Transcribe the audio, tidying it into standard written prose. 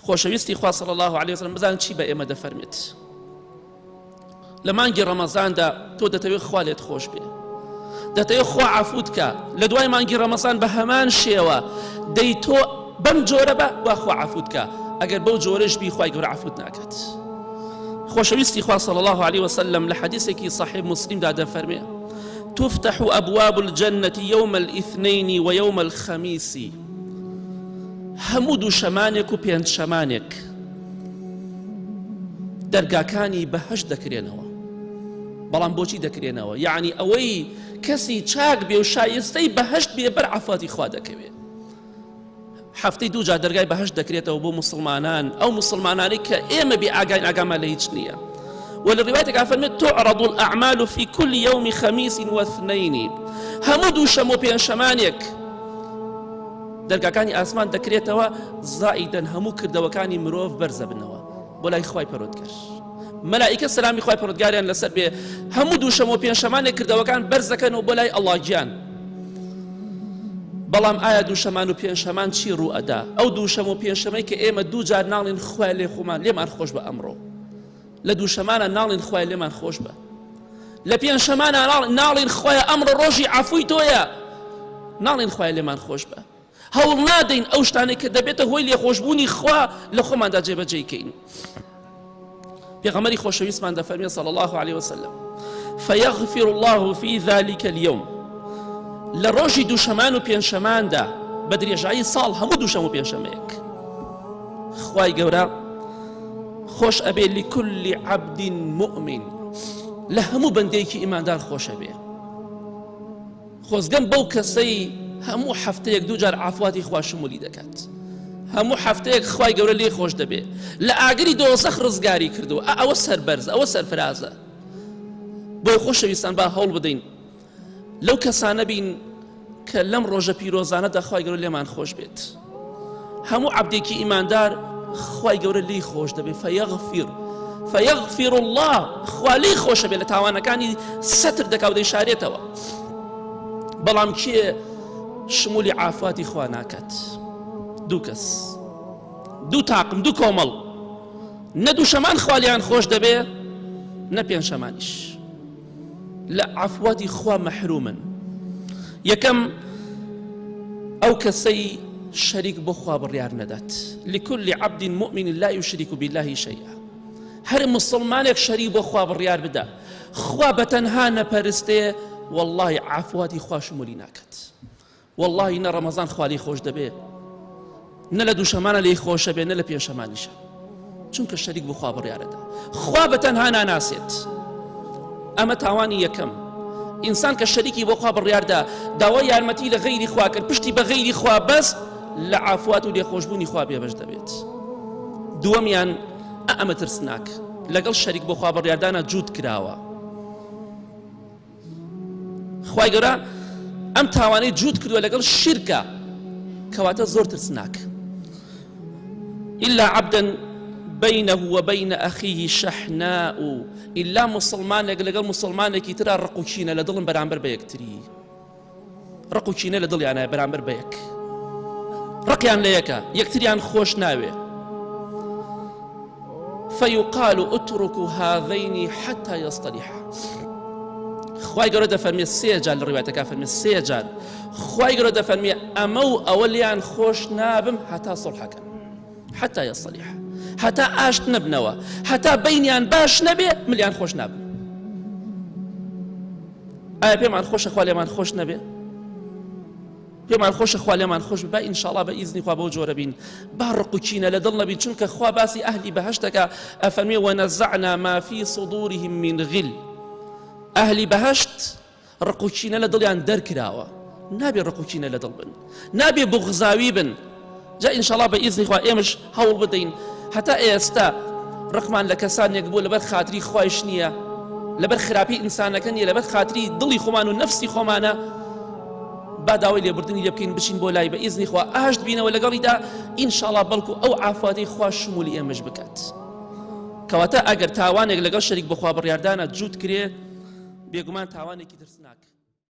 خۆشەویستی خوا صلی الله علیه وسلم بزان چی بە ئێمە دەفەرمێت لە مانگی ڕەمەزاندا تۆ دەتەوێت خوا لێت خۆش بێ دەتەوێت خوا عەفوت کە لە دوای مانگی ڕەمەزان بە هەمان شێوە دەی تۆ بەم جۆرە بە وا خوا عەفوت کە ئەگەر بەو جۆرەش بی خوای گەورە عەفوت ناکات خۆشەویستی خوا صلی الله علیه وسلم لە حەدیثێکی صحیح مسلمدا دەفەرمێ تفتح أبواب الجنة يوم الاثنين ويوم الخميس هەموو دووشەمانێک و پێنجشەمانێک دەرگاکانی بەهەشت دەکرێنەوە بەڵام بۆچی دەکرێنەوە یعنی ئەوەی کەسی چاک بێ و شایستەی بەهەشت بێ بەر عەفاتی خوا دەکەوێ هەفتەی دووجار دەرگای بەهەشت دەکرێتەوە بۆ مسلمانان ئەو مسلمانانەی کە ئێمە بێ ئاگاین ئاگامان لە هیچ نییە ولە ڕیوایەتێکا فەرمێت تعرض الأعمال في كل يوم خميس واثنين هەموو دووشەم و پێنجشەمانێک دەرگاکانی ئاسمان دەکرێتەوە زائیدەن هەموو کردەوەکانی مرۆڤ بەرزەبنەوە بۆ لای خوای پەرۆدگار مەلائیکە سەلامی خوای پەرۆدگاریان لەسەر بێ هەموو دووشەم و پێنجشەمانێک کردەوەکان بەرزەکەنەوە بۆ لای ئەڵڵا گیان بەڵام ئایا دووشەمان و پێنجشەمان چی ڕوو ئەدا ئەو دووشەم و پێنجشەمەی کە ئێمە دوو جار ناڵین خوای لێ خۆمان لێمان خۆش بە ئەمڕۆ لە دووشەمانە ناڵین خوای لێمان خۆش بە لە پێنجشەمانە ناڵین خوایە ئەمڕۆ ڕۆژی عەفوی تۆیە ناڵین خوای لێمان خۆش بە هەوڵ نادەین ئەو شتانەی کە دەبێتە هۆی لێخۆشبوونی خوا لە خۆماندا جێبەجێی کەین پێغەمبەری خۆشەویستمان دەفەرمێ صلی الله عليه وسلم فيغفر الله في ذلك اليوم لە ڕۆژی دووشەمان و پێنجشەماندا بە درێژایی ساڵ هەموو دووشەم و پێنجشەمەیەک خوای گەورە خۆش ئەبێ لكل عبد مؤمن لە هەموو بەندەیەکی ئیماندار خۆش ئەبێ خۆزگەم بەو کەسەی هەموو هەفتەیەک دووجار عافواتی خوا شمولی دەکات هەموو هەفتەیەک خوای گەورە لێی خۆش دەبێ لە ئاگری دۆزەخ ڕزگاری کردووە ئەوە سەربەرز ئەوە سەرفرازە بۆی خۆشەویستان با هەوڵ بدەین لەو کەسانە بین کە لەم ڕۆژە پیرۆزانەدا خوای گەورە لێمان خۆش بێت هەموو عەبدێکی ئیماندار خوای گەورە لێی خۆش دەبێت فیغفر فیغفر الله خوا لێی خۆشە بێت لە تاوانەکانی سەتر دەکا و دەیشارێتەوە بەڵام کێ شمولی عافاتی خوا ناکات دوو کەس دوو تاقم دوو کۆمەڵ نە دوو شەمان خوالیان خۆش دەبێ نە پێنجشەمانیش لە عەفوەتی خوا مەحرومن یەکەم ئەو کەسەی شەریک بۆ خوا بڕیار نەدات لكل عبد مؤمن لا يشرك بالله شيئا هەر مسلمانێک شەریک بۆ خوا بڕیار بدا خوا بە تەنها نەپەرستێ واللهی عەفواتی خوا شمولی ناکات وەڵاهی نە ڕەمەزان خوا لێی خۆش دەبێ نە لە دووشەمانە لێی خۆشە بێ نە لە پێنجشەمانیشە چونکە شەریک بۆ خوا بڕیارەدا خوا بە تەنها ناناسێت ئەمە تاوانی یەکەم ئینسان کە شەریکی بۆ خوا بڕیاردا داوای یارمەتی لە غەیری خوا کرد پشتی بە غەیری خوا بەست لە عافوات و لێخۆشبوونی خوا بێبەش دەبێت دووەمیان ئەمە ترسناک لەگەڵ شەریک بۆ خوا بڕیاردانە جووت کراوە خوای گەورە ئەم تاوانەی جووت کردووە لەگەڵ شیرکە کەواتە زۆر ترسناک إلا عبدا بينه وبين أخيه شحناء إلا مسلمانێک لەگەڵ مسلمانێکی ترا ڕق و کینە لە دڵم بەرامبەر بە یەکتری ڕق و کینە لە دڵیانە بەرامبەر بە یەک ڕقیان لە یەکە یەکتریان خۆش ناوێ فيقال اتركوا هذين حتى يصطلحا خوای گەورە دەفەرمێ سێ جار لە ڕیوایەتەکە فەرمێ سێ جار خوای گەورە دەفەرمێ ئەمە و ئەوە لیان خۆش نابم هەتا سڵحەکەن حتا يصطلح هەتا ئاشت نەبنەوە هەتا بینیان باش نەبێ ملیان خۆش نابن ئایا پێمان خۆشە خوا لێمان خۆش نەبێ پێمان خۆشە خوا لێمان خۆش با ئینشاڵا بە ئیزنی خوا بەو جۆرە بین با ڕق و کینە لە دڵ نەبین چونکە خوا باسی ئەهلی بەهەشت دەکا ئەفەرمێ وەنەزعنا ما فی صدورهم من غل ئەهلی بەهەشت ڕق و کینە لە دڵیان دەرکراوە نابێ ڕق و کینە لە دڵ بن نابێ بغزاوی بن جا ئینشاڵا بە ئیزنی خوا ئێمەش هەوڵ بدەین هەتا ئێستا ڕقمان لە کەسانێک بوو لەبەر خاتری خوایش نییە لەبەر خراپی ئینسانەکە نییە لەبەر خاتری دڵی خۆمان و نەفسی خۆمانە با داوای لێبوردنی لێ بکەین بچین بۆ لای بە ئیزنی خوا ئاشت بینەوە لەگەڵیدا ئینشاڵا بەڵکو ئەو عافاتەی خوا شمولی ئێمەش بکات کەواتە ئەگەر تاوانێک لەگەڵ شەریک بەخوا بڕیاردانە جووت کرێ بێگومان تاوانێکی ترسناک.